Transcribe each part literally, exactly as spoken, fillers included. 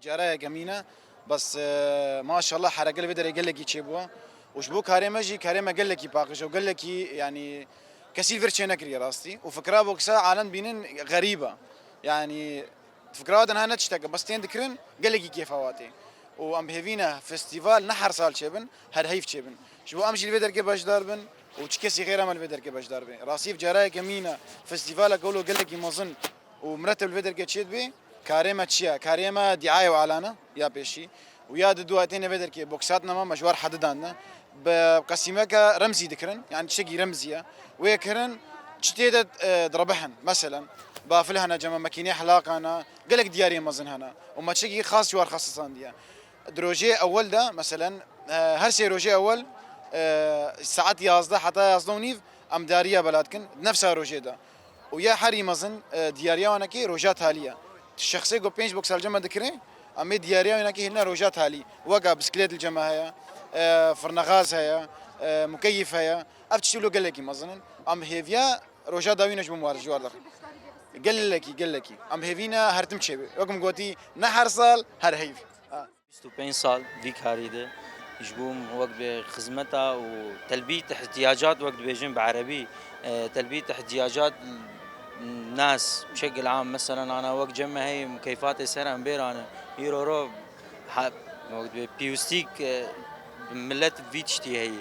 Cara yekemîn e, bes, e, maşallah hereke li vê derê gelekî çêbûye. Û ji bo karê me jî, karê me gelekî paqij e û gelekî, yanî, kesî li vir çênekiriye rastî. Û fikra boksa alem dibînin xerîb e. Yanî, fikra wan niha ne tiştek e, bes tên dikirin, gelekî kêfa wan tê. Û em bi hêvî ne festîval ne her sal çêbin, her heyv çêbin. Ji bo em jî li vê derkê beşdar bin û çi kesî xêr e me li vê derkê beşdar bin. Rastî, ev cara yekemîn e, festîvaleke wilo gelekî mezin û mireteb li vê derkê çêdibe. Karê me çi ye? Karê me dîaye û alane ya pêşî. Û ya didu têne vê derkê boksat nema me ji war hedidan ne. Bi qesîmeke remzî dikirin, yanî tiştekî remzî ye. Wê kirin çi tê de, e, direbihin. Meselen, bafil hene cema, mekînê helaqan e, gelek diyariyê mezin hene. Û me tiştekî xas ji war xesisandiye. Di rojê ewel de, meselen, e, her sê rojê ewel, e, saet yazdeh heta yazdeh û nîv em diyariya bela dikin, nefsa rojê de. Û ya herî mezin, e, diyariya wanekê roja talî ye. Şexsê ku pênc boksal cem me dikirê, em ê diyariya wanekê hêlina roja talî. Weka bisiklet li cem me heye, e, firnexaz heye, e, mukeyif heye. Ev tiştî wilo gelekî mezin in. Em hêviya roja dawî ne ji bo me war ji war dixin. Gelekî, gelekî. Em hêvî ne her tim çêbe. Wek min gotî, ne her sal, her heyv. Ha. Bîst û pênc sal vî karî de ji bo wek bi xizmeta û telbît ihtiyacat wek dibêjin bi erebî, e, telbît ihtiyacat nas bişekil am, meselen, ana wek cem me heye mukeyfatê ser em bêrane. Îro ro ha, wek dibê piyûstîk, e, millet vî tiştî heye.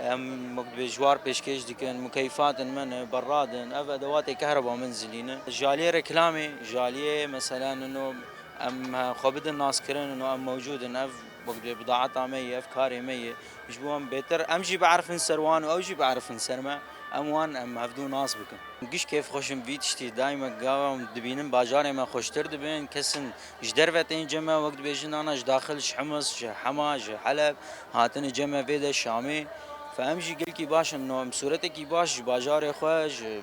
Em wek dibê ji war pêşkêş dikin, mukeyfatên me ne, berradin, ev edewatê kehrebamen zilîne. Jaliyê reklamê, jaliyê, meselen, ino Em, e, xwe bidin naskirin û em mewcûd in. Ev wek dibê bidaeta me ye, ev karê me ye. Ji bo em bêtir, em jî biarifin ser wan û ew jî biarifin ser me. Em wan, em hevdû nas bikin. Giş kêfxweş im vî tiştî. Daîme gava em dibînin bajarê me xweştir dibin. Kesin ji derve tên cem me, wek dibêjin ana ji daxil, ji Himis, ji Hema, ji Heleb hatine cem me vê de Şamê. Fe em jî gelkî baş in. No em sûretekî baş ji bajarê xwe, ji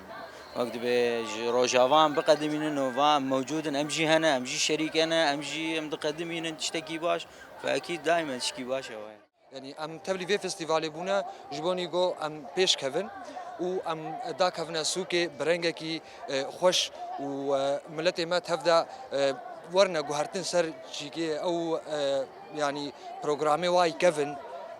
Wek dibê ji Rojava em biqedimînin û va em mewcûd in, em jî hene, em jî şerîk hene, em jî em diqedimînin tiştekî baş. Fe ekîd daîmen tişkî baş e we. Yanî em tevlî vê festîvalê bûne, ji bo nî go em pêş kevin û em dakevine sûkê bi rengekî, e, xweş û, e, miletê me tev de, e, werine guhertin ser çîkê ew, e, yanî programê wayî kevin,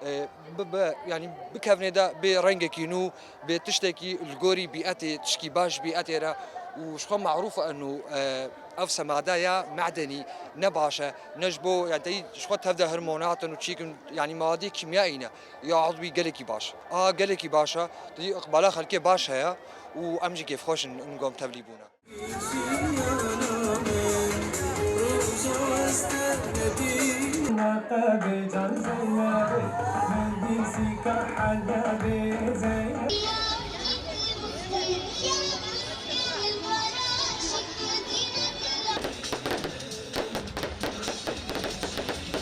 e, bi, bi, yanî bikevnê de bê rengekî nû, bê tiştekî li gorî bîetê, tişkî baş bîetê re û ji xwe marûf e nû, e, ev semade ya medenî ne baş e, ne ji bo, yanî tey ji xwe tev de hormonat in û çîk in, yanî mawadê kîmyayî ne, ya edwî gelekî baş. A gelekî baş e, tey iqbala xelkê baş heye û em jî kêfxweş in, in gom tevlî bûne.